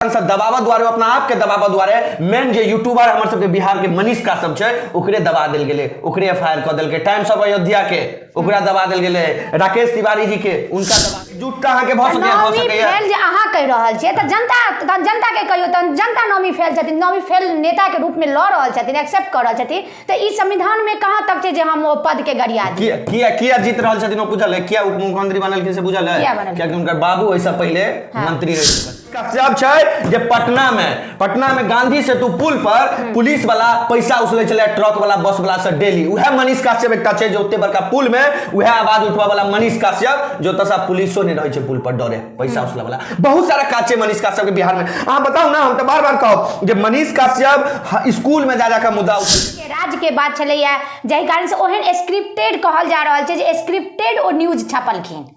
सब दबाबऽ दुआरे, अपना आपके दबाबऽ दुआरे मेन जे यूट्यूबर हमर सबके बिहार के मनीष काश्यप छै ओकरे दबा देल गेलै, ओकरे एफ I R कऽ देलकै। टाइम्स ऑफ अयोध्या के ओकरा दबा देल गेलै, राकेश तिवारी जी के उनका दबा जुटता अहाँके भऽ सकैया, भऽ नौमी सकैया। फेल जे अहाँ कहि रहल छियै तऽ जनता, तहन जनता के कहियौ, तहन जनता नौमी फेल छथिन, नौमी फेल नेता के रूप में लऽ रहल छथिन, एक्सेप्ट कऽ रहल छथिन, तऽ ई संविधान में कहाँ तक छै जे हम ओ पद के गरिया दी? किया किया किया जीत रहल छथिन ओ बुझल है? किया उप मुख्यमंत्री बनलखिन से बुझल है? किया बनलखिन? कियाकि हुनकर बाबू ओहिसँ पहिले मंत्री रहि चुकल। कश्यप छै जे पटना में गांधी सेतु पुल पर पुलिस वाला पैसा उसलै छलै ट्रक वाला बस वाला से डेली। उएह मनीष काश्यप एकटा छै जे ओते बड़का पुल में उएह आवाज उठबऽ वाला मनीष काश्यप, जे ओतऽ से पुलिसो नहि रहै छै पुल पर, डरे पैसा उसलै वाला। बहुत सारा काज छै मनीष काश्यप के बिहार में। अहाँ बताउ ना, हम तऽ बार बार कहब जे मनीष काश्यप स्कूल में जा जाकर मुद्दा उठै। राज्य के बात छलैया, जाहि कारण से ओहन स्क्रिप्टेड कहल जा रहल छै जे स्क्रिप्टेड ओ न्यूज छपलखिन।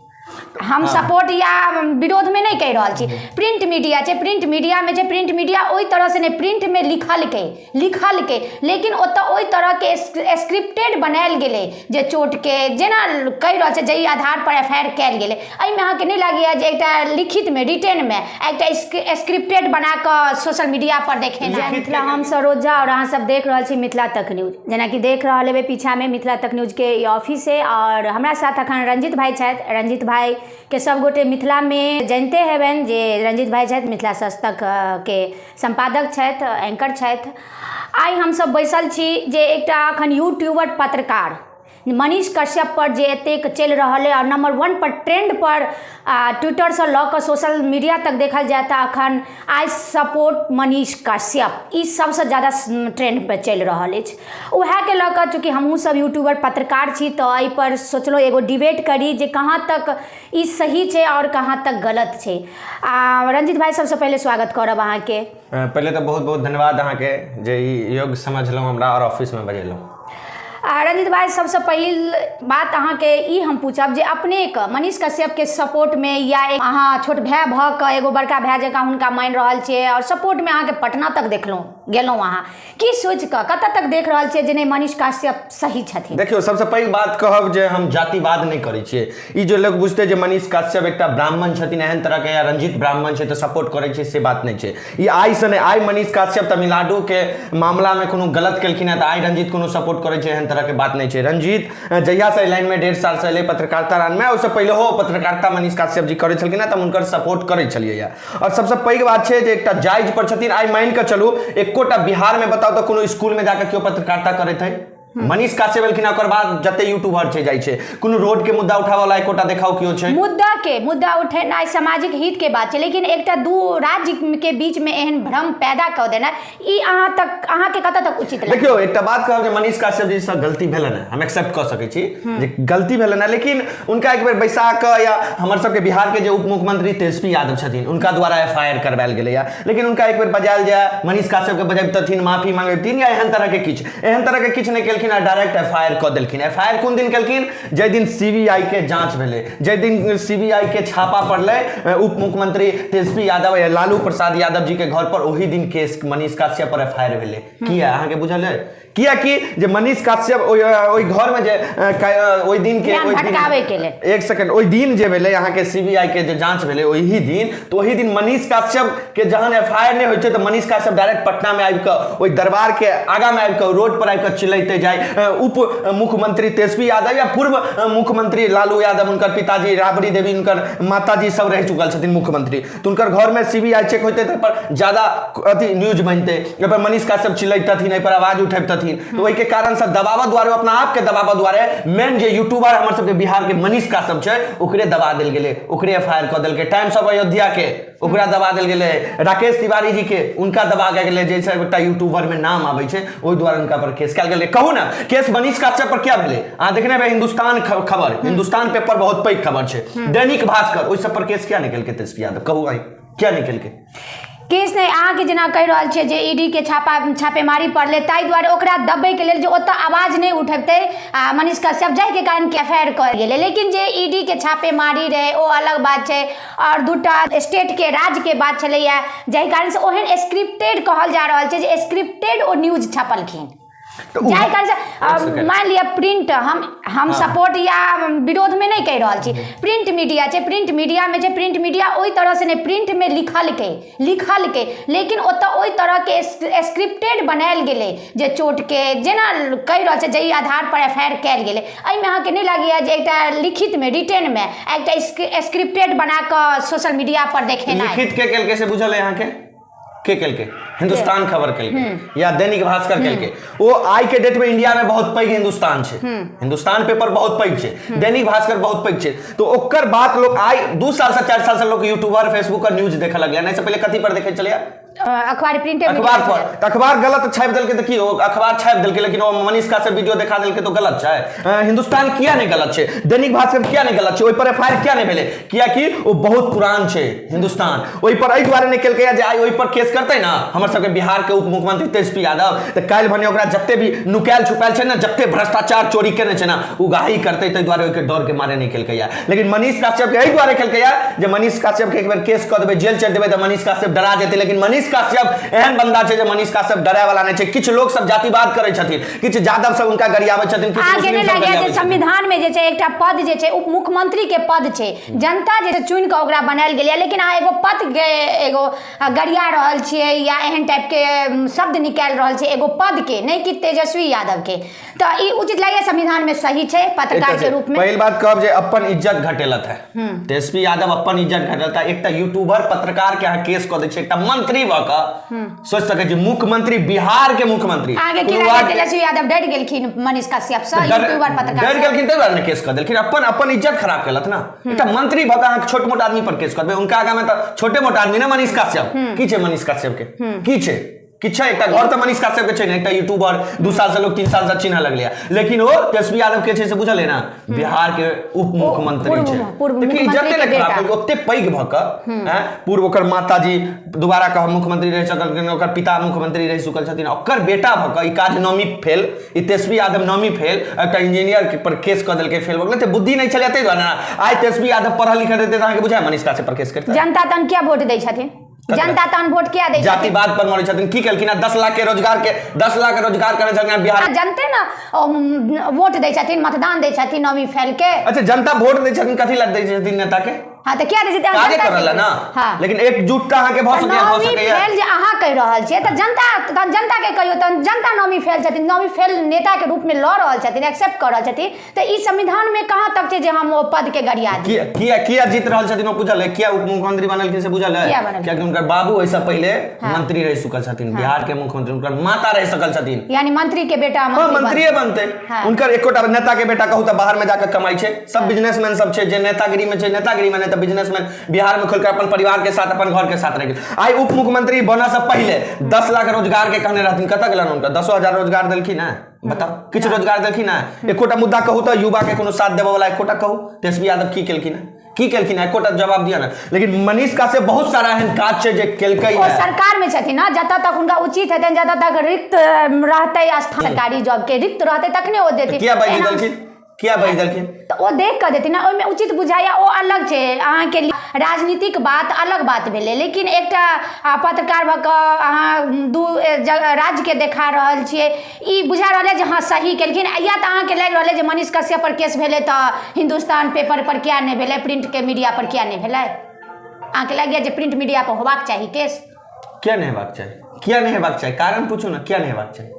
हम सपोर्ट या विरोध में नहीं कहि रहल छी। प्रिंट मीडिया छै, प्रिंट मीडिया में छै, प्रिंट मीडिया ओहि तरह से नहीं, प्रिंट में लिखलकै, लेकिन ओतऽ ओहि तरह के स्क्रिप्टेड बनायल गेलै जे चोट के जेना कहि रहल छै, जाहि आधार पर एफ I R कयल गेलै। एहिमे अहाँके नहि लागैया जे एकटा लिखित में, रिटर्न में, एकटा स्क्रिप्टेड बना कऽ सोशल मीडिया पर देखेनाइ? मिथिला, हम सरोज झा और अहाँ सब देख रहल छी मिथिला तक न्यूज। जेनाकि देख रहल हेबै पीछामे मिथिला तक न्यूजके ई ऑफिस है और हमरा साथ अखन रंजित भाई छथि। रंजित भाई के सब गोटे मिथिलामे जनिते हेबनि जे रंजित भाई छथि, मिथिला सस्तक के सम्पादक छथि, एंकर छथि। आइ हमसब बैसल छी जे एकटा अखन यूट्यूबर पत्रकार मनीष कश्यप पर जे एतेक चलि रहल है और नंबर 1 पर ट्रेंड पर ट्विटरसँ लऽ कऽ सोशल मीडिया तक देखल जाय तऽ अखन I support Manish Kashyap ई सबसँ ज्यादा ट्रेंड पर चलि रहल अछि। उएहके लऽ कऽ चूँकि हमहूँ सब यूट्यूबर पत्रकार छी तऽ एहिपर सोचलहुँ एगो डिबेट करी जे कहाँ तक ई सही छै आओर कहाँ तक गलत छै। आ रंजित भाई, सबसँ पहिले स्वागत करब अहाँके। पहिले तऽ बहुत बहुत धन्यवाद अहाँके जे ई योग्य समझलहुँ हमरा आओर ऑफिसमे बजेलहुँ। आ रंजित भाई, सबसँ पहिल बात अहाँके ई हम पूछब जे अपनेके मनीष कश्यपके सपोर्टमे या अहाँ छोट भाय भऽ कऽ एगो बड़का भाय जकाँ हुनका मानि रहल छियै और सपोर्टमे अहाँके पटना तक देखलहुँ गेलहुँ, अहाँ की सोचि कऽ कतऽ तक देख रहल छियै जे नहि, मनीष कश्यप सही छथिन? देखियौ, सबसँ पैघ बात कहब जे हम जातिवाद नहि करै छियै। ई जे लोक बुझतै जे मनीष कश्यप एकटा ब्राह्मण छथिन एहन तरहके या रंजित ब्राह्मण छै तऽ सपोर्ट करै छै, से बात नहि छै। ई आइसँ नहि, आइ मनीष काश्यप तमिलनाडुके मामलामे कोनो गलत केलखिन हेँ तऽ आइ रंजीत कोनो सपोर्ट करै छै, एहन तरहके बात नहि छै। रंजीत जहियासँ एहि लाइनमे 1.5 सालसँ एलै पत्रकारिता लाइनमे, ओहिसँ पहिलेहो पत्रकारिता मनीष काश्यप जी करै छलखिन हेँ तऽ हम हुनकर सपोर्ट करै छलियै हँ। आओर सबसँ पैघ बात छै जे एकटा जायज पर छथिन। आइ मानि कऽ चलू एकोटा बिहारमे बताउ तऽ कोनो स्कूलमे जाकऽ केओ पत्रकारिता करैत हइ? मनीष काश्यप एलखिन, ओकर बाद जते यूट्यूबर छै जाइ छै, कोनो रोड के मुद्दा उठाबऽ वाला एकोटा देखाउ केओ छै? मुद्दा के मुद्दा उठेनाइ सामाजिक हित के बात छै, लेकिन एकटा दू राज्य के बीच में एहन भ्रम पैदा कऽ देनाइ ई अहाँ तक अहाँ के कतऽ तक उचित लागल? देखियौ, एकटा बात कहब जे मनीष काश्यप जी से गलती भेलनि हँ, हम एक्सेप्ट कऽ सकै छी जे गलती भेलनि हँ, लेकिन उनका एक बेर बैसा कऽ या हमर सबके बिहार के जे उप मुख्यमंत्री तेजस्वी यादव छथिन उनका द्वारा एफ I R करवायल गेलैया, लेकिन उनका एक बेर बजायल जाय, मनीष काश्यप के बजबतथिन, माफी मांगबथिन या एहन तरह के किछु, एहन तरह के किछु नहि केलखिन आ डायरेक्ट एफ I R कऽ देलखिन। एफ I R कोन दिन केलखिन? जाहि दिन सी बी I के जांच भेलै, जाहि दिन सी बी I के छापा पड़लै उप मुख्यमंत्री तेजस्वी यादव या लालू प्रसाद यादव जी के घर पर, ओही दिन केस मनीष काश्यप पर एफ I R भेलै। किया अहाँके बुझल है? कियाकि जे मनीष काश्यप ओहि घर में जे ओहि दिन के ध्यान ओहि दिन भटकाबै के लेल। एक सेकंड, ओहि दिन जे भेलै अहाँके सी बी I के जे जांच भेलै ओही दिन, तऽ ओही दिन मनीष काश्यप के जहन एफ I R नहि होइ छै तऽ मनीष काश्यप डायरेक्ट पटना में आबि कऽ ओहि दरबार के आगा में आबि कऽ रोड पर आबि कऽ चिल्लैते जाय, उप मुख्यमंत्री तेजस्वी यादव या पूर्व मुख्यमंत्री लालू यादव, हुनकर पिताजी, राबड़ी देवी, हुनकर माताजी सब रहि चुकल छथिन मुख्यमंत्री, तऽ हुनकर घर में सी बी I cheque होइतै तऽ पर ज्यादा अथी न्यूज बनतै, एहि पर मनीष काश्यप चिल्लैतथिन, एहि पर आवाज उठेबतथिन, तऽ ओहिके कारण से दबाबऽ दुआरे, अपना आपके दबाबऽ दुआरे मेन जे यूट्यूबर हमर सबके बिहार के मनीष काश्यप छै ओकरे दबा देल गेलै, ओकरे एफ I R कऽ देलकै। टाइम्स ऑफ अयोध्या के ओकरा दबा देल गेलै, राकेश तिवारी जी के उनका दबा गेलै, जैसे एकटा यूट्यूबर में नाम आबै छै ओहि दुआरे उनका पर केस कयल गेलै। कहू ने, केस मनीष काश्यप पर क्या भेलै? अहाँ देखने हेबै हिंदुस्तान खबर, हिंदुस्तान पेपर बहुत पैघ खबर छै, दैनिक भास्कर, ओहि सब पर केस किया नहि केलकै तेजस्वी यादव? कहू अहीं, किया नहि केलकै केस? नहि, अहाँके जेना कहि रहल छियै जे ईडी के छापा छापेमारी पड़लै, ताहि दुआरे ओकरा दबैके लेल जे ओतऽ आवाज नहि उठेतै आ मनीष कश्यप, जाहिके कारण एफ I R कयल गेलै। लेकिन जे ईडी के छापेमारी रहै ओ अलग बात छै और दूटा स्टेट के राज्य के बात छलैया, जाहि कारण से ओहन स्क्रिप्टेड कहल जा रहल छै जे स्क्रिप्टेड ओ न्यूज छपलखिन। तऽ जाहि कारण से एक सेकंड। मानि लिअ प्रिंट हम सपोर्ट या विरोधमे नहि कहि रहल छी। प्रिंट मीडिया छै, प्रिंट मीडियामे छै, प्रिंट मीडिया ओहि तरहसँ नहि, प्रिंटमे लिखलकै लिखलकै, लेकिन ओतऽ ओहि तरहके स्क्रिप्टेड बनायल गेलै जे चोटके जेना कहि रहल छै, जाहि आधार पर एफ I R कयल गेलै। एहिमे अहाँके नहि लागैए जे एकटा लिखितमे रिटेनमे एकटा स्क्रिप्टेड बना कऽ सोशल मीडिया पर देखेनाइ? लिखित के केलकै से बुझल है अहाँके? के केलकै? हिंदुस्तान खबर केलकै या दैनिक भास्कर केलकै। ओ आइ के डेट में इंडिया में बहुत पैघ हिंदुस्तान छै, हिंदुस्तान पेपर बहुत पैघ छै, दैनिक भास्कर बहुत पैघ छै। तो ओकर बात लोग आइ 2 साल से 4 साल से लोग यूट्यूबर फेसबुक पर न्यूज देखे लगलै। नहीं से पहले कथी पर देखे छलियै? अखबार, प्रिंट अखबार पर। तऽ अखबार गलत छापि देलकै तऽ की? ओ अखबार छापि देलकै, लेकिन ओ मनीष काश्यप वीडियो देखा देलकै तऽ गलत छै? हिंदुस्तान किया नहि गलत छै? दैनिक भास्कर किया नहि गलत छै? ओहि पर एफ I R किया नहि भेलै? कियाकि ओ बहुत पुरान छै हिंदुस्तान। ओहि पर एहि दुआरे नहि केलकै जे आइ ओहि पर केस करतै ने हमर सबके बिहार के उप मुख्यमंत्री तेजस्वी यादव, तऽ काल्हि भने ओकरा जते भी नुकायल छुपायल छै ने, जते भ्रष्टाचार चोरी केने छै ने, उगाही करतै। ताहि दुआरे ओहिके डर के मारे नहि केलकै। लेकिन मनीष काश्यप के एहि दुआरे केलकै जे मनीष काश्यप के एक बेर केस कऽ देबै, जेल चलि देबै, तऽ मनीष काश्यप डरा जेतै। लेकिन मनीष काश्यप एहन बंदा छै जे मनीष काश्यप डराय वाला नहि छै। किछु लोक सब जातिवाद करै छथिन, किछु यादव सब हुनका गरियाबै छथिन, किछु अहाँके मुस्लिम नहि सब लागैए जे गरियाबै छथिन। संविधान में जे छै एकटा पद जे छै उप मुख्यमंत्री के पद छै, जनता जे चुनि कऽ ओकरा बनायल गेलैए, लेकिन अहाँ एगो पद के एगो गरिया रहल छियै या एहन टाइप के शब्द निकालि रहल छियै एगो पद के, नहि कि तेजस्वी यादव के, तऽ ई उचित लागैए? संविधान में सही छै पत्रकार के रूप में? पहिल बात कहब जे अपन इज्जत घटेलत है तेजस्वी यादव, अपन इज्जत घटेलत है। एकटा यूट्यूबर पत्रकार के अहाँ केस कऽ दै छियै, एकटा मंत्री भऽ कऽ। सोच सकै छी, मुख्यमंत्री, बिहार के मुख्यमंत्री। अहाँके की कोनो लागैए वार्ड के- तेजस्वी यादव डरि गेलखिन मनीष कश्यप सँ, यूट्यूबर पत्रकार डरि सँ? गेलखिन ताहि दुआरे ने केस कऽ देलखिन। अपन अपन इज्जत खराब केलत ना। एकटा मंत्री भऽ कऽ अहाँ छोट मोट आदमी पर केस करबै? उनका आगाँ में तऽ छोटे मोट आदमी ने मनीष कश्यप। की छै मनीष कश्यप के? की छै? की छै? एकटा घर तऽ मनीष कश्यप के छै ने। एकटा यूट्यूबर 2 साल से लोग 3 साल से चिन्हऽ लगलै, लेकिन ओ तेजस्वी यादव के छै से बुझल है ना? बिहार के उप मुख्यमंत्री छै। पूर्व देखिए, मुख्यमंत्री इज्जते के ने खराब बेटा। केलकै। ओते पैघ भऽ कऽ हैं, पूर्व ओकर माताजी दोबारा कह मुख्यमंत्री रहि सकलखिन, ओकर पिता मुख्यमंत्री रहि चुकल छथिन, ओकर बेटा भऽ कऽ ई काज नौमी फेल, ई तेजस्वी यादव नौमी फेल, एकटा इंजीनियर के पर केस कऽ देलकै, फेल भऽ गेलै। तऽ बुद्धि नहि छलै ताहि दुआरे ने। आइ तेजस्वी यादव पढ़ल लिखल रहतै तऽ अहाँके बुझाय मनीष काश्यप पर केस करतै? जनता तहन किया वोट दै छथिन? जनता तहन वोट किया दै छथिन? जातिवाद पर मरै छथिन। की केलखिन? 10 लाख के रोजगार के, 10 लाख के रोजगार करै छथिन बिहार। जनते ने वोट दै छथिन, मतदान दै छथिन नौमी फैल के। अच्छा, जनता वोट दै छथिन, कथी लग दै छथिन नेता के? हाँ, तऽ किया दै छथिन? काजे जनता करल के- ना। हाँ। लेकिन एकजुटता अहाँके भऽ सकैया, भऽ नौमी सकैया। फेल जे अहाँ कहि रहल छियै तऽ जनता, तहन जनता के कहियौ, तहन जनता नौमी फेल छथिन, नौमी फेल नेता के रूप में लऽ रहल छथिन, एक्सेप्ट कऽ रहल छथिन, तऽ ई संविधान में कहाँ तक छै जे हम ओ पद के गरिया दी? किया किया किया जीत रहल छथिन ओ बुझल है? किया उप मुख्यमंत्री बनलखिन से बुझल है? किया बनलखिन? कियाकि हुनकर बाबू एहिसँ पहिले मंत्री रहि चुकल छथिन, बिहार के मुख्यमंत्री, हुनकर माता रहि सकल छथिन। यानी मंत्री के बेटा हाँ, मंत्री बन- मंत्रिये बनते। हुनकर एकोटा नेता के बेटा कहू तऽ बाहर में जाकर कमाई छै। सब बिजनेसमैन सब छै। जे नेतागिरी में छै, नेतागिरी में, नहीं तऽ बिजनेसमैन बिहार में खोलकर अपन परिवार के साथ, अपन घर के साथ रह गेल। आइ उप मुख्यमंत्री बनऽ से पहिले 10 लाख रोजगार के कहने रहथिन, कतऽ गेलन हुनकर? 10,000 रोजगार देलखिन है? बताउ, किछु रोजगार देलखिन है? एकोटा मुद्दा कहू तऽ युवा के कोनो साथ देबऽ वाला एकोटा कहू। तेजस्वी यादव की केलखिन है? की केलखिन है? एकोटा जवाब दिअ ने। लेकिन मनीष काश्यप बहुत सारा एहन काज छै जे केलकै ओ है। सरकार में छथिन ना, जतऽ तक हुनका उचित हेतनि, जतऽ तक रिक्त रहतै स्थान, सरकारी जॉब के रिक्त रहतै तखने ओ देथिन। किया बाजि एना- देलखिन? किया बाजि देलखिन? तऽ ओ देख कऽ देथिन ने, ओहिमे उचित बुझाइया ओ अलग छै। अहाँके राजनीतिक बात अलग बात भेलै, लेकिन एकटा पत्रकार भऽ कऽ अहाँ दू राज्यके देखा रहल छियै, ई बुझा रहल है जे हँ सही केलखिन, या तऽ अहाँके लागि रहल है जे मनीष कश्यप पर केस भेलै तऽ हिन्दुस्तान पेपर पर किया नहि भेलै, प्रिंटके मीडिया पर किया नहि भेलै? अहाँके लागि जे प्रिंट मीडिया पर होबाक चाही केस? किया नहि हेबाक चाही? किया नहि हेबाक चाही? कारण पूछू ने, किया नहि हेबाक चाही?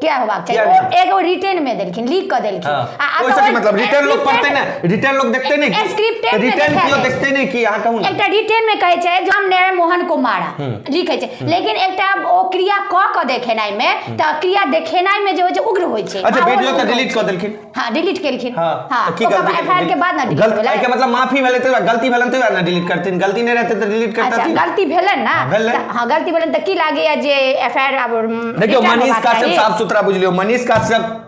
किया होबाक चाही? किया ओ नहि? एगो रिटर्न में देलखिन, लीक कऽ देलखिन। आ ओहिसँ तऽ की मतलब? रिटर्न लोग पढ़ते ने, रिटर्न लोग देखते नहीं? स्क्रिप्टेड में रिटर्न देखायल केओ जाइ छै। देखते नहीं कि अहाँ कहू ने। एकटा रिटर्न में कहै छै जे हमने मोहन को मारा लिखै छै, लेकिन एकटा ओ क्रिया कऽ कऽ देखेनाइ में, तऽ क्रिया देखेनाइ में जे होइ छै उग्र होइ छै। अच्छा, माहौल वीडियो तऽ उग्र होइ डिलीट छै। कऽ देलखिन। हाँ, डिलीट केलखिन। हाँ, हाँ, तऽ की ओकर गलती? एफआईआर के बाद ना डिलीट गलती भेलै। एहिके मतलब माफी भेलै तऽ गलती भेलनि तऽ ने डिलीट करथिन, गलती नहि रहतै तऽ डिलीट अच्छा, करथिन। गलती भेलनि ना? भेलै। हाँ, गलती भेलनि तऽ की लागैया जे एफआईआर आब देखियौ, रिटर्न मनीष होबाक काश्यप चाही? साफ सुथरा बुझलियौ, मनीष काश्यप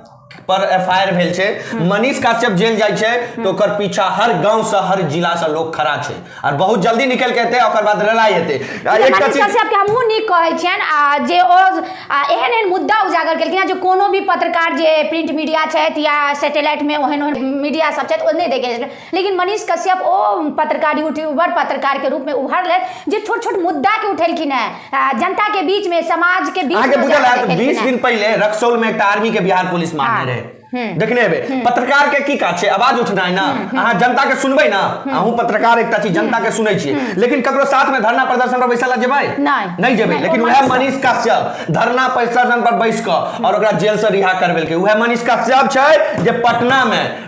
पर एफआईआर भेल छै, मनीष काश्यप जेल जाइ छै तऽ ओकर पीछा हर गांव से हर जिला से लोग खड़ा छै और बहुत जल्दी निकल के एतै, ओकर बाद लड़ाई हेतै। आ एकटा मनीष चीज कश्यप के हमहूँ नीक कहै छियनि, आ जे ओ एहन एहन मुद्दा उजागर केलखिन हँ जे कोनो भी पत्रकार जे प्रिंट मीडिया छथि या सैटेलाइट में ओहन ओहन मीडिया सब छथि ओ नहि देखे छथिन, लेकिन मनीष कश्यप ओ पत्रकार यूट्यूबर पत्रकार के रूप में उभरलथि जे छोट छोट मुद्दा के उठेलखिन हँ जनता के बीच में, समाज के बीच अहाँके में बुझल जाके हैत देखेलखिन 20 हँ। दिन पहिले रक्सौल में एकटा आर्मी के बिहार पुलिस मारने रहे, देखने हेबै। पत्रकार के की काज छै? आवाज उठनाइ ना। अहाँ जनता के सुनबै ना, अहूँ पत्रकार एकटा छी, जनता के सुनै छियै, लेकिन ककरो साथ में धरना प्रदर्शन पर बैसल जेबै? नहि। नहि जेबै। नहि, लेकिन ओ वएह मनीष मनीष कश्यप धरना प्रदर्शन पर बैस कऽ और ओकरा जेल से रिहा करबेलकै। वएह मनीष कश्यप छै जे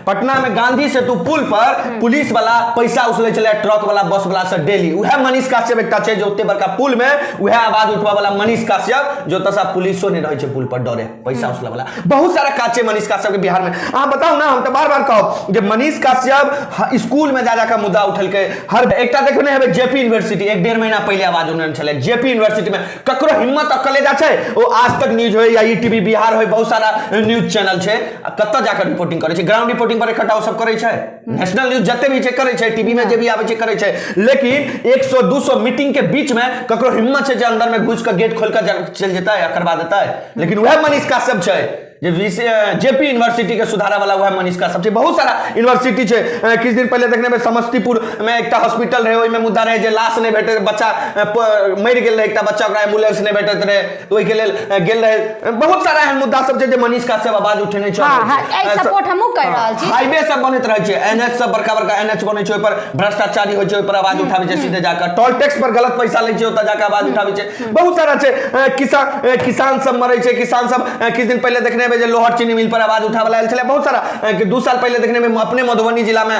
पटना में गांधी सेतु पुल पर पुलिस वाला पैसा उसलै छलै ट्रक वाला बस वाला से डेली। वएह मनीष कश्यप एकटा छै जे ओते बड़का पुल में वएह आवाज उठबा वाला मनीष कश्यप, जो ओतऽ से पुलिसो नहि रहै छै पुल पर डरे पैसा उसलै वाला। बहुत सारा काज छै मनीष कश्यप के बिहार में। अहाँ बताउ ना, हम तऽ बार बार कहब जे मनीष कश्यप स्कूल में जा जाकर मुद्दा उठेलकै। हर एकटा देखने हेबै जेपी यूनिवर्सिटी 1-1.5 महीना पहिले आवाज उठने छलै। जेपी यूनिवर्सिटी में ककरो हिम्मत आ कलेजा छै? ओ आज तक न्यूज होय या ई टीवी बिहार होय, बहुत सारा न्यूज चैनल छै, आ कतऽ जाकर रिपोर्टिंग करै छै? ग्राउंड रिपोर्टिंग पर इकट्ठा ओ सब करै छै। नेशनल न्यूज जते भी छै करै छै, टीवी में जे भी आबै छै करै छै, लेकिन 100-200 मीटिंग के बीच में ककरो हिम्मत छै जे अंदर में घुस के गेट खोल के चलि जेतै आ करवा देतै? लेकिन वएह मनीष कश्यप छै जे जेपी यूनिवर्सिटी के सुधारा वाला, वएह मनीष कश्यप छै। बहुत सारा यूनिवर्सिटी छै। किछु दिन पहिले देखने में समस्तीपुर में एकटा हॉस्पिटल रहे, ओहिमे मुद्दा रहे जे लाश नहि भेटै, बच्चा मरि गेल रहे एकटा बच्चा, ओकरा एम्बुलेंस नहि भेटैत रहे, तऽ ओहिके लेल गेल रहे। बहुत सारा एहन मुद्दा सब छै जे मनीष कश्यप आवाज उठेने छै। हाँ, हाँ, एहि सपोर्ट हमहूँ करि रहल छी। हाईवे सब बनैत रहै छै, एनएच सब, बड़का बड़का एनएच बनै छै, ओहि पर भ्रष्टाचारी होइ छै, ओहि पर आवाज उठाबै छै सीधे जाकर। टोल टैक्स पर गलत पैसा लै छै, ओतऽ जाकर आवाज उठाबै छै। बहुत सारा छै। किसान सब मरै छै, किसान सब किछु दिन पहिले देखने हेबै जे लोहर चीनी मिल पर आवाज उठाबै आयल छलै। बहुत सारा 2 साल पहिले देखने हेबै अपने मधुबनी जिला में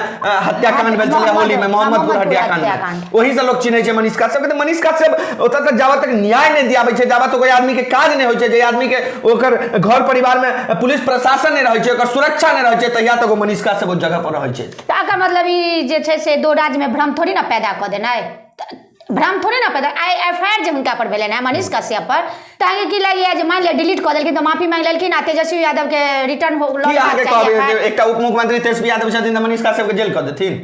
हत्याकांड भेल छलै होली में, मोहम्मदपुर हत्याकांड में, ओही से लोग चिन्है छै मनीष कश्यप के। तऽ मनीष कश्यप ओतऽ तक जाबत तक न्याय नहि दियाबै छै, जाबत तक ओहि आदमी के काज नहि होइ छै, जे आदमी के ओकर घर परिवार में पुलिस प्रशासन नहि रहै छै, ओकर सुरक्षा नहि रहै छै, तहिया तक ओ मनीष कश्यप ओहि जगह पर रहै छै। तऽ एकर मतलब ई जे छै से दो राज्य में भ्रम थोड़ी ना पैदा कऽ देनाइ, भ्रम थोड़े ना पैदा। I F I R जे हुनका पर भेलनि हेँ मनीष कश्यप पर, तऽ अहाँके की लगैए जे मानि लिअ डिलीट कऽ देलखिन तऽ माफी मांगि लेलखिन आ तेजस्वी यादव के रिटर्न हो की अहाँके कहबै जे एकटा उप मुख्यमंत्री तेजस्वी यादव छथिन तऽ मनीष कश्यप के जेल कऽ देथिन?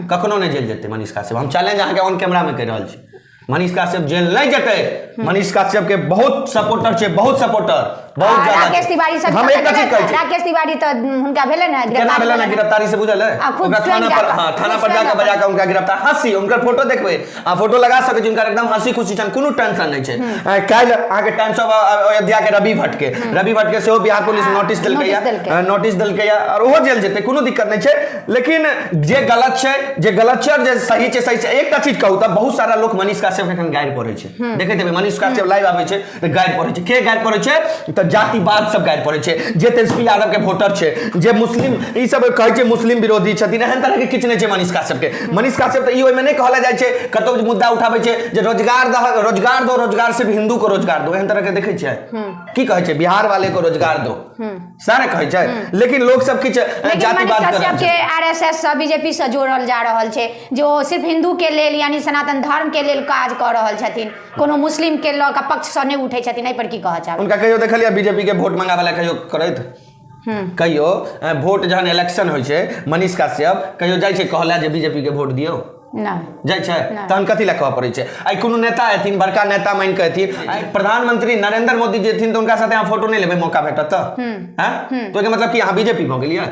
कखनो नहि जेल जेतै मनीष कश्यप। हम चैलेंज अहाँके ऑन कैमरा में कहि रहल छी, मनीष कश्यप जेल नहि जेतै। मनीष कश्यप के बहुत सपोर्टर छै, बहुत सपोर्टर, बहुत आ, ज्यादा राकेश छै। तिवारी सब हम एकटा चीज कहै छी, राकेश तिवारी तऽ हुनका भेलनि हेँ केना गिरफ्तारी भेलै ने भेलनि। गिरफ्तारी से बुझल है? आ, खुद ओकरा स्वयं थाना पर जाकऽ, हाँ, थाना खुद पर स्वयं जाकऽ बजा जाकऽ। कऽ हुनका गिरफ्तार, हंसी हुनकर फोटो देखबै आ फोटो लगा सकै छी हुनकर, एकदम हंसी खुशी छनि, कोनो टेंशन नहि छै। काल्हि अहाँके टाइम्स ऑफ अयोध्या के रवि भट्ट के, रवि भट्ट के सेहो बिहार पुलिस नोटिस देलकै नोटिस देलकै। नोटिस देलकै और ओहो जेल जेतै, कोनो दिक्कत नहि छै। लेकिन जे गलत छै, जे गलत छै और जे सही छै सही छै। एकटा चीज कहू तऽ बहुत सारा लोक मनीष कश्यप के एखन गारि पढ़ै छै, देखैत हेबै मनीष कश्यप लाइव आबै छै तऽ गारि पढ़ै छै। के गारि पढ़ै छै? तऽ जातिवाद सब गारि पढ़ै छै, जे तेजस्वी यादव के वोटर छै, जे मुस्लिम ई सब कहै छै मुस्लिम विरोधी छथिन, एहन तरह के किछु नहि छै मनीष कश्यप के। मनीष कश्यप तऽ ई ओहिमे नहि कहल जाइ छै, कतौ जे मुद्दा उठाबै छै जे रोजगार दह, रोजगार दो, रोजगार सिर्फ हिंदू को रोजगार दो, एहन तरह के देखै छियै की कहै छै बिहार वाले को रोजगार दो, सारे कहै छै। लेकिन लोक सब किछु लेकिन जातिवाद मनीष कर रहल कश्यप के छै। आरएसएस सँ बीजेपी सँ जोड़ल जा रहल छै जे ओ सिर्फ हिंदू के लेल यानी सनातन धर्म के लेल काज कऽ रहल छथिन, कोनो मुस्लिम के लऽ कऽ पक्ष सँ नहि उठै छथिन, एहि पर की कहऽ चाहबै? हुनका कहियो देखलियै बीजेपी के वोट मंगाबै लए कहियो करैत? कहियो वोट जहन इलेक्शन होइ छै मनीष कश्यप कहियो जाइ छै कहला जे बीजेपी के वोट दियौ? नहि जाइ छै? तहन कथी लए कहऽ पड़ै छै? आइ कोनो नेता एथिन, बड़का नेता मानि कऽ एथिन, आइ प्रधानमंत्री नरेंद्र मोदी जी एथिन तऽ हुनका साथे अहाँ फोटो नहि लेबै मौका भेटत तऽ? हैं? तऽ ओहिके मतलब कि अहाँ बीजेपी भऽ गेलियै?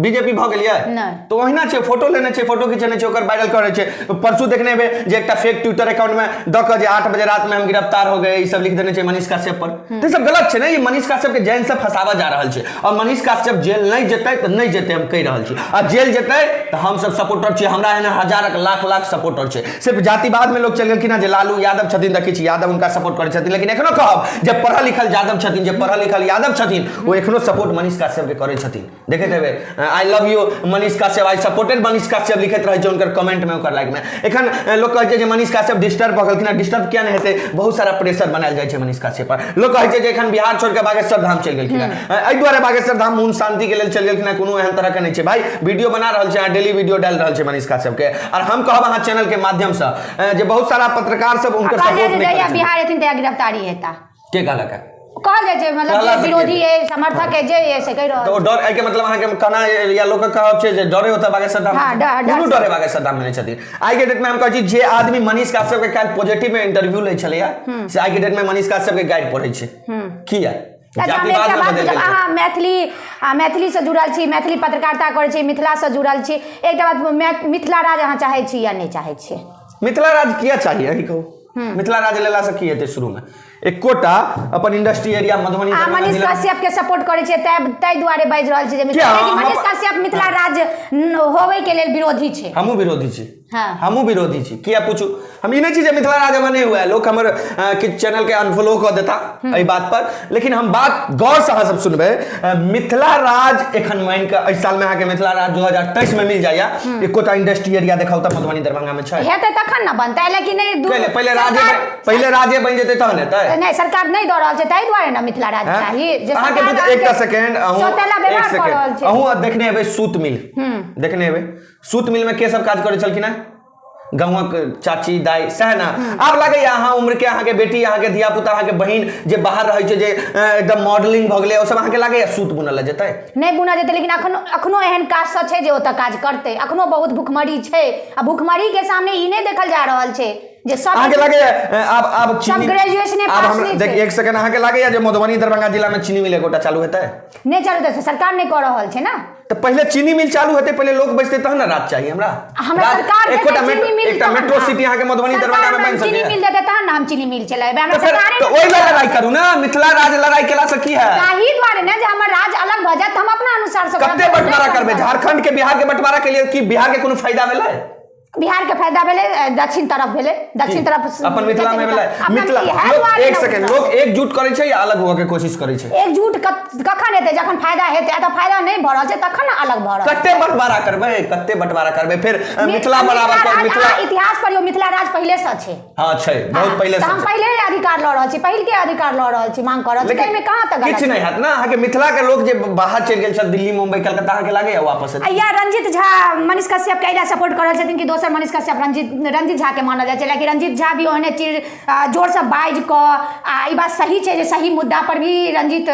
बीजेपी भऽ गेलियै? नहि। तऽ ओहिना छै, फोटो लेने छै, फोटो खिंचेने छै, ओकर वायरल करै छै। परसू देखने हेबै जे एकटा फेक ट्विटर अकाउंट में दऽ कऽ जे 8 बजे रात में हम गिरफ्तार हो गए, ई सब लिख देने छै मनीष कश्यप पर। तऽ ई सब गलत छै ने, ई मनीष कश्यप के जैन से फंसावा जा रहल छै। और मनीष कश्यप जेल नहि जेतै तऽ नहि जेतै, हम कहि रहल छी। आ जेल जेतै तऽ हम सब सपोर्टर छी, हमरा एहन हजारक लाख लाख सपोर्टर छै। सिर्फ जातिवाद में लोग चलि गेलखिन हँ जे लालू यादव छथिन तऽ किछु यादव हुनका सपोर्ट करै छथिन, लेकिन एखनो कहब जे पढ़ल लिखल यादव छथिन, जे पढ़ल लिखल यादव छथिन ओ एखनो सपोर्ट मनीष कश्यप के करै छथिन। देखैत हेबै I love you Manish Kashyap, I supported Manish Kashyap लिखैत रहै छै हुनकर कमेंट में, ओकर लाइक में। एखन लोक कहै छै जे मनीष कश्यप डिस्टर्ब भऽ गेलखिन। डिस्टर्ब किया नहि हेतै? बहुत सारा प्रेशर बनायल जाइ छै मनीष कश्यप पर। लोक कहै छै जे एखन बिहार छोड़ि कऽ बागेश्वर धाम चलि गेलखिन हँ। एहि दुआरे बागेश्वर धाम मोन शांति के लेल चलि गेलखिन हँ, कोनो एहन तरह के नहि छै। भाई वीडियो बना रहल छै, अहाँ डेली वीडियो डालि रहल छै मनीष कश्यप के। और हम कहब अहाँ चैनल के माध्यम से जे बहुत सारा पत्रकार सब हुनकर कहल जाइ सपोर्ट छै नहि जहिया करै छै। बिहार एथिन तहिया गिरफ्तारी हेता। के कहलक? कहल जाइ छै, मतलब कहला जे से विरोधी की? अइ, समर्थक अइ, जे अइ से कहि रहल तऽ ओ छै। डर, एहिके मतलब अहाँके कहना या लोकक कहब छै जे डरे ओतऽ बागेश्वर धाम? हँ, डर कोनो से। डरे बागेश्वर धाम मे नहि छथिन। आइ के डेट में हम कहै छी, जे आदमी मनीष कश्यप के काल्हि पॉजिटिव में इंटरव्यू लै छलैया, से आइ के डेट में मनीष कश्यप के गाइड पढ़ै छै। किया? अच्छा, हम जातिवाद एकटा मे बात बदलि पूछब। गेल। अहाँ मैथिली आ मैथिलीसँ जुड़ल छी, मैथिली पत्रकारिता करै छी, मिथिलासँ जुड़ल छी। एकटा बात, मिथिला राज अहाँ चाहै छी या नहि चाहै छी? मिथिला राज्य किया चाहिए, अहीं कहू? मिथिला राज्य लेला से की हेतै? शुरू में एकोटा अपन इंडस्ट्री एरिया मधुबनी अहाँ दरभंगा मनीष जिला मे- कश्यप के सपोर्ट करै छियै, ताहि दुआरे बाजि रहल छी जे मिथिला, किया? लेकिन हम मनीष कश्यप मिथिला राज्य होबै के लेल विरोधी छै। हमहूँ विरोधी छी। हाँ। हमहूँ विरोधी छी। किया पूछू? हम ई नहि छी जे मिथिला राज्य में नहि हुए, लोक हमर किछु चैनल के अनफॉलो कऽ देता एहि बात पर, लेकिन हम बात गौर से अहाँ सब सुनबै। मिथिला राज एखन मानि कऽ एहि साल में अहाँके मिथिला राज 2023 में मिल जाइया, एकोटा इंडस्ट्री एरिया देखाउ तऽ मधुबनी दरभंगा में छै? हेतै तखन ने बनतै, लेकिन नहि पहिले पहिले राजे पहिले राजे बनि जेतै तहन हेतै? नहि, सरकार नहि दऽ रहल छै, ताहि दुआरे ने मिथिला राज्य हैं? चाही जे अहाँके सरकार एकटा अहाँके सेकेंड, अहूँ सौतेला एक व्यवहार कऽ रहल सेकेंड छै। अहूँ देखने हेबै सूत मिल, देखने हेबै। सूत मिल में के सब काज करै छलखिन हेँ? गाँवक चाची दाई, सएह ने? आब लागैया अहाँ उम्र के अहाँके बेटी, अहाँके धिया पुता, अहाँके बहिन जे बाहर रहै छै, जे एकदम मॉडलिंग भऽ गेलै, ओ सब अहाँके लागैया सूत बुनऽ लए जेतै? नहि बुनऽ जेतै, लेकिन अखनो अखनो एहन काज सब छै जे ओतऽ काज करतै। अखनो बहुत भुखमरी छै आ भुखमरी के सामने ई नहि देखल जा रहल छै जे सब अहाँके लागैया आब चीनी ग्रेजुएशने आब पास हमरा नहि देख छै। एक सेकंड, अहाँके लागैया जे मधुबनी दरभंगा जिला में चीनी मिल एकोटा चालू हेतै? नहि चालू तऽ सरकार नहि कऽ रहल छै ने। तऽ पहिले चीनी मिल चालू हेतै, पहिले लोक बचतै तहन ने राज चाही हमरा। हमरा सरकार देतै एकोटा चीनी मेट्रो मिल एकटा तहन मेट्रो ने। सिटी अहाँके मधुबनी सरकार दरभंगा में हमरा बनि चीनी सकैया मिल देतै तहन ने हम चीनी मिल चलेबै। हमरा तऽ फेर सरकारे तऽ नहि ओहि लए लड़ाई करू ने। मिथिला राज लड़ाई केला से की है? ताहि दुआरे ने जे हमर राज अलग भऽ जायत तऽ हम अपना अनुसार से ओकरा कते बंटवारा नहि करबै? करबै। झारखंड के बिहार के बंटवारा के लिए की बिहार के कोनो फायदा भेलै? बिहार के फायदा भेलै, दक्षिण तरफ भेलै, दक्षिण तरफ। अपन मिथिला में भेलै? अपना मिथिला इएह लोक दुआरे एक ने सेकंड, उठल। लोक एकजुट करै छै या अलग हुअ के कोशिश करै छै? एकजुट कखन हेतै? जखन फायदा हेतै। एतऽ फायदा नहि भऽ रहल छै तखन ने अलग भऽ रहल। कते बंटवारा करबै? कते बंटवारा करबै? फिर मिथिला बराबर राज, मिथिला अहाँ इतिहास पढ़ियौ, मिथिला राज पहिले से छै। हाँ छै, बहुत हाँ, पहिले तऽ से हम छै। पहिले अधिकार लऽ रहल छी, पहिलके अधिकार लऽ रहल छी, मांग कऽ रहल छी, ताहिमे कहाँ तक गलत किछु नहि हैत ने। अहाँके मिथिला के लोक जे बाहर चलि गेल छथि, दिल्ली मुंबई कलकत्ता, अहाँके लागैया वापस एतै? या रंजित झा मनीष कश्यप के एहि सपोर्ट कऽ रहल छथिन कि दोसर मनीष कश्यप रंजित झा के मानल जाइ छै, लेकिन रंजित झा भी ओहने चीज जोरसँ बाजि कऽ, आ ई बात सही छै जे सही मुद्दा पर भी रंजित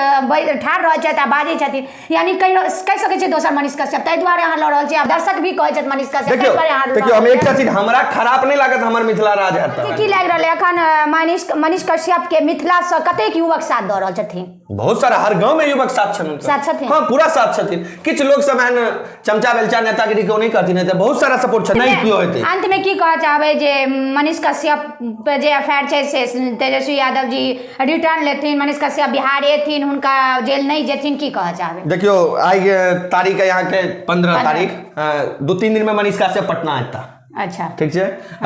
ठाढ़ रहै छथि आ बाजै छथिन, यानी कहि कहि सकै छियै दोसर मनीष कश्यप, ताहि दुआरे अहाँ लऽ रहल छी आ दर्शक भी कहै छथि मनीष कश्यप, ताहि देखियौ दुआरे अहाँ लऽ देखियौ, हम रहल एकटा चीज हमरा खराब नहि लागत हमर मिथिला राज हैत छी। तऽ की लागि रहल है एखन मनीष मनीष कश्यप के मिथिलासँ कतेक युवक साथ दऽ रहल छथिन? बहुत सारा, हर गांव में युवक साथ छनि हुनकर। साथ छथिन? हाँ, पूरा साथ छथिन। किछु लोक सब एहन चमचा बेलचा नेतागिरी के ओ नहि कहथिन, तऽ बहुत सारा सपोर्ट छै, नहि केओ हेतै। अंत में की कहऽ चाहबै जे मनीष कश्यप पे जे एफ I R छै से तेजस्वी यादव जी रिटर्न लेथिन, मनीष कश्यप बिहार एथिन, हुनका जेल नहि जेथिन, की कहऽ चाहबै? देखियौ, आइ के तारीख है अहाँके 15 15 तारीख, 2-3 दिन में मनीष कश्यप पटना एता। अच्छा। ठीक छै,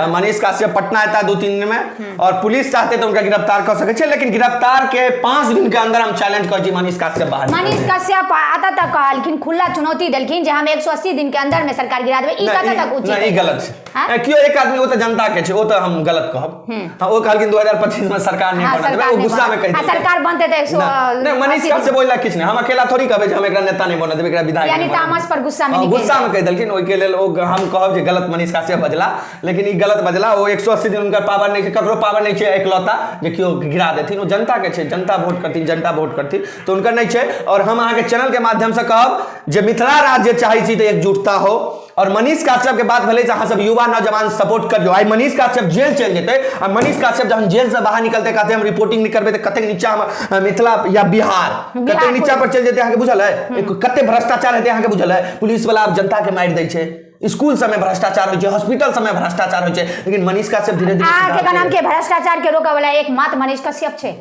मनीष कश्यप पटना एता 2-3 दिन में, और पुलिस चाहते तऽ हुनका गिरफ्तार कऽ सकै छै, लेकिन गिरफ्तार के 5 दिन के अंदर हम चैलेंज करै छी, मनीष कश्यप बाहर निकलतै। मनीष कश्यप एतऽ तक कहलखिन, खुला चुनौती देलखिन जे हम 180 दिन के अंदर में सरकार गिरा देबै, ई नहि, कतऽ तक उचित नहि, ई है? गलत छै। हाँ? केओ एक आदमी, ओ तऽ जनता के छै, ओ तऽ हम गलत कहब। हाँ, ओ कहलखिन 2025 में सरकार नहि हाँ, बनत, सरकार ओ नहि गुस्सा में बनत। कहि आ देलकै। सरकार बनतै तऽ नहि, नहि, मनीष 180 कश्यप ओहि लए किछु नहि, हम अकेला थोड़ी कहबै जे हम एकरा नेता नहि बनऽ देबै, एकरा विधायक यानी नहि बनऽ तामस पर गुस्सा में हाँ, निकलि गुस्सा में कहि देलखिन। ओहिके लेल ओ हम कहब जे गलत मनीष कश्यप बजला, लेकिन ई गलत बजला। ओ 180 दिन हुनकर पावर नहि छै, ककरो पावर नहि छै एकलौता जे केओ गिरा देथिन। ओ जनता के छै, जनता वोट करथिन, जनता वोट करथिन तऽ हुनकर नहि छै। और हम अहाँके चैनल के माध्यम से कहब जे मिथिला राज्य चाहै छी तऽ एकजुटता हो, और मनीष कश्यप के बात भेलै जे अहाँ सब युवा नौजवान सपोर्ट करियौ। आइ मनीष कश्यप जेल चलि जेतै आ मनीष कश्यप जहन जेल से बाहर निकलतै, कहतै हम रिपोर्टिंग नहि करबै, तऽ कतेक नीचा हम मिथिला या बिहार कतेक नीचा पर चलि जेतै अहाँके बुझल है? कते भ्रष्टाचार हेतै अहाँके बुझल है? पुलिस वाला आब जनता के मारि दै छै, स्कूल सबमे भ्रष्टाचार होइ छै, हॉस्पिटल सबमे भ्रष्टाचार होइ छै, लेकिन मनीष कश्यप धीरे धीरे अहाँके सुधार नाम के भ्रष्टाचार के रोकऽ वाला एकमात्र मनीष कश्यप छै।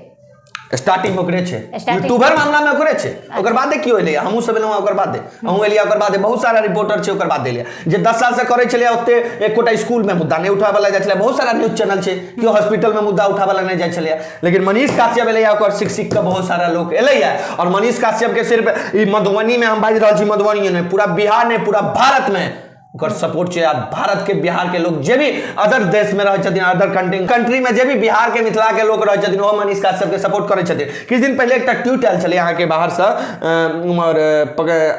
स्टार्टिंग ओकरे छै। Starting- YouTuber मामला में ओकरे छै, ओकर बादे केओ एलै, हमहूँ सब एलहुँ ओकर बादे, अहूँ एलियै ओकर बादे, बहुत सारा रिपोर्टर छै ओकर बाद एलियै। जे 10 साल से करै छलियै ओते एकोटा स्कूल में मुद्दा नहि उठाबऽ लए जाइ छलै, बहुत सारा न्यूज चैनल छै, केओ हॉस्पिटल में मुद्दा उठाबऽ लए नहि जाइ छलैया, लेकिन मनीष कश्यप एलैया, ओकर सीख सीख कऽ बहुत सारा लोक एलैया। और मनीष कश्यप के सिर्फ ई मधुबनी में हम बाजि रहल छी, मधुबनी नहि, पूरा बिहार नहि, पूरा भारत में ओकर सपोर्ट छै। आ भारत के बिहार के लोग जे भी अदर देश में रहै छथिन, अदर कंट्री में जे भी बिहार के मिथिला के लोग रहै छथिन, ओहो मनीष कश्यप के सपोर्ट करै छथिन। किछु दिन पहिले एकटा ट्वीट आयल छलै अहाँके बाहरसँ, उम्हर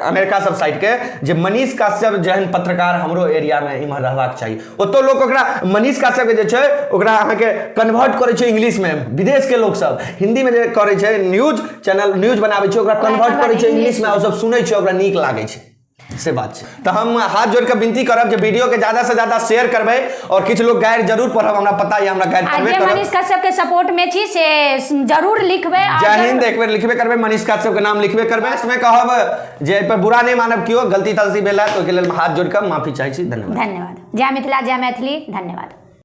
अमेरिका सब साइड के, जे मनीष कश्यप जेहन पत्रकार हमरो एरियामे इम्हर रहबाक चाही। ओतौ लोक ओकरा मनीष कश्यप के जे छै ओकरा अहाँके कन्वर्ट करै छै इंग्लिशमे। विदेशके लोक सब हिन्दीमे जे करै छै न्यूज चैनल, न्यूज बनाबै छै, ओकरा कन्वर्ट करै छै इंग्लिशमे, ओ सब सुनै छै, ओकरा नीक लागै छै, से बात छै। तऽ हम हाथ जोड़ि कऽ विनती करब जे वीडियो के ज्यादा से ज्यादा शेयर करबै, और किछु लोग गारि जरूर पढ़ब, हमरा पता यऽ हमरा गारि आ पढ़बे जे करब। मनीष कश्यप के सपोर्ट में छी से जरूर लिखबै आ जय जरूर- हिंद एक बेर लिखबे करबै, मनीष कश्यप के नाम लिखबे करबै। इसमे कहब जे एहि पर बुरा नहि मानब, केओ गलती तलती भेल है तऽ ओहिके लेल हाथ जोड़ि कऽ माफी चाहै छी। धन्यवाद। धन्यवाद। जय मिथिला, जय मैथिली। धन्यवाद।